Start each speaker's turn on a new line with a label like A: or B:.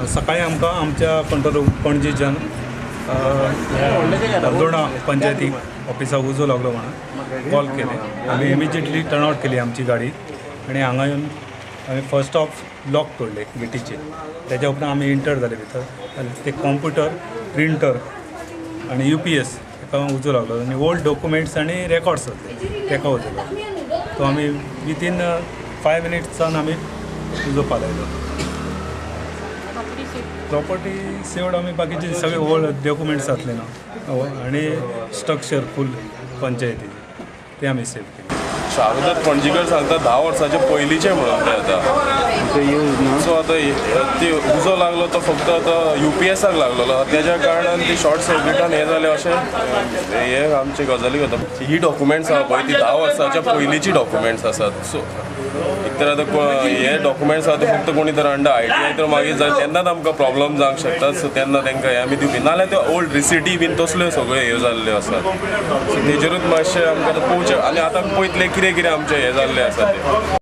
A: सकाळी आमकां आमच्या कंट्रोल रूम पणजेच्यान दोणा पंचायती ऑफिसाक उजो लागलो म्हणून कॉल केले. आमी इमिजिएटली टर्नआवट केली आमची गाडी आनी हांगा येवन आमी फर्स्ट ऑफ लॉक तोडले गेटीचे. तेज्या उपरांत आमी इंटर जाले भितर आनी ते कॉम्प्युटर, प्रिंटर आनी यूपीएस हेका उजो लागलो आनी ओल्ड डॉक्युमेंट्स आनी रेकॉर्ड्स आसले, तेका उजो लागलो. तो आमी विथीन 5 मिनिट्सान आमी उजो पालयलो. प्रॉपर्टी सेवड आमी बाकीचे सगळे ओल्ड डॉक्युमेंट्स आसले ना आनी स्ट्रक्चर फूल पंचायतीचे ते आमी सेव केले.
B: शारदत्त पणजीकर सांगता 10 वर्साचे पयलींचे म्हणून ते आतां. सो आतां ती उजो लागलो तो फक्त आतां यूपीएसाक लागलेलो, तेज्या कारणान ती शॉर्ट सर्किटान हें जालें अशें हे आमचे गजाली जाता. ही डॉक्युमेंट्स आहा पळय ती 10 वर्साच्या पयलींची डॉक्युमेंट्स आसात. सो एक तर आतां हे डॉक्युमेंट्स आहा ते फक्त कोणी तर अंडर आयटीआय तर मागीर जाय तेन्नाच आमकां प्रॉब्लम जावंक शकता. सो तेन्ना तांकां हें आमी दिवपी, नाल्यार त्यो ओल्ड रिसिटी बीन तसल्यो सगळ्यो ह्यो जाल्ल्यो आसात. सो तेजेरूच मातशें आमकां आतां पळोवचें आनी आतां पळयतले कितें कितें आमचें हें जाल्लें आसा तें.